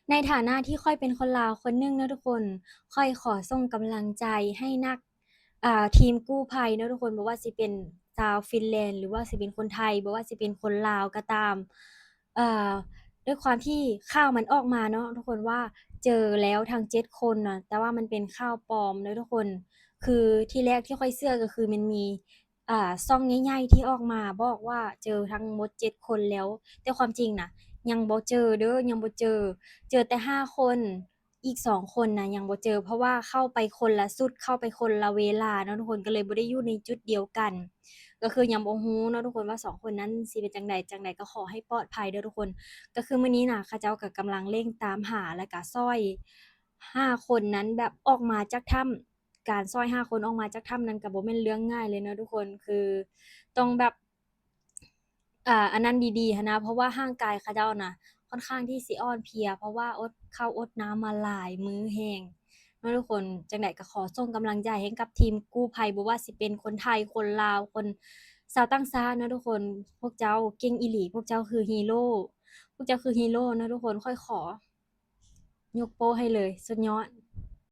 ໃນຖານະທີ່ຂ້ອຍເປັນຄົນລາວຄົນໜຶ່ງເນາະທຸກຄົນ, ຂ້ອຍຂໍສົ່ງກຳລັງໃຈໃຫ້ນັກ ອ່າ ທີມກູ້ໄພເນາະທຸກຄົນ, ບໍ່ວ່າຊິເປັນຊາວຟິນແລນ ຫຼືວ່າຊິເປັນຄົນໄທ, ບໍ່ວ່າຊິເປັນຄົນລາວກໍຕາມ. ເອີ ດ້ວຍຄວາມທີ່ຂ່າວມັນອອກມາເນາະທຸກຄົນ ວ່າເຈີແລ້ວທັງເຈັດຄົນນະ, ແຕ່ວ່າມັນເປັນຂ່າວປອມເນາະທຸກຄົນ. ຄືທີແລກທີ່ຂ້ອຍເຊື່ອກໍຄືມັນມີ ອ່າ ຊ່ອງໃຫຍ່ໆທີ່ອອກມາບອກວ່າເຈີທັງໝົດເຈັດຄົນແລ້ວ, ແຕ່ຄວາມຈິງນະ ຍັງບໍ່ເຈີເດີ, ຍັງບໍ່ເຈີ, ເຈີແຕ່ຫ້າຄົນ, ອີກສອງຄົນນະຍັງບໍ່ເຈີ ເພາະວ່າເຂົ້າໄປຄົນລະຊຸດ, ເຂົ້າໄປຄົນລະເວລາເນາະທຸກຄົນ, ກໍເລີຍບໍ່ໄດ້ຢູ່ໃນຈຸດດຽວກັນ. ກໍຄືຍັງບໍ່ຮູ້ເນາະທຸກຄົນວ່າສອງຄົນນັ້ນຊິເປັນຈັ່ງໃດ, ຈັ່ງໃດກໍຂໍໃຫ້ປອດໄພເດີທຸກຄົນ. ກໍຄືມື້ນີ້ນະ ເຂົາເຈົ້າກໍກຳລັງເລັ່ງຕາມຫາ ແລ້ວກໍຊ່ອຍຫ້າຄົນນັ້ນແບບອອກມາຈາກຖ້ຳ. ການຊ່ອຍຫ້າຄົນອອກມາຈາກຖ້ຳນັ້ນກໍບໍ່ແມ່ນເລື່ອງງ່າຍເລີຍເນາະທຸກຄົນ, ຄືຕ້ອງແບບ ອ່າ ອັນນັ້ນດີໆຫັ້ນນະ, ເພາະວ່າຮ່າງກາຍເຂົາເຈົ້ານະ ຂ້ອນຂ້າງທີ່ຊິອ່ອນເພຍ ເພາະວ່າອົດເຂົ້າອົດນ້ຳມາຫຼາຍມື້ແຮງເນາະທຸກຄົນ. ຈັ່ງໃດກໍຂໍສົ່ງກຳລັງໃຈໃຫ້ກັບທີມກູ້ໄພ, ບໍ່ວ່າຊິເປັນຄົນໄທ, ຄົນລາວ, ຄົນຊາວຕ່າງຊາດເນາະທຸກຄົນ, ພວກເຈົ້າເກັ່ງອີ່ຫຼີ, ພວກເຈົ້າຄືຮີໂຣ, ພວກເຈົ້າຄືຮີໂຣເນາະທຸກຄົນ. ຂ້ອຍຂໍຍົກໂປ້ໃຫ້ເລີຍ, ສຸດຍອດ.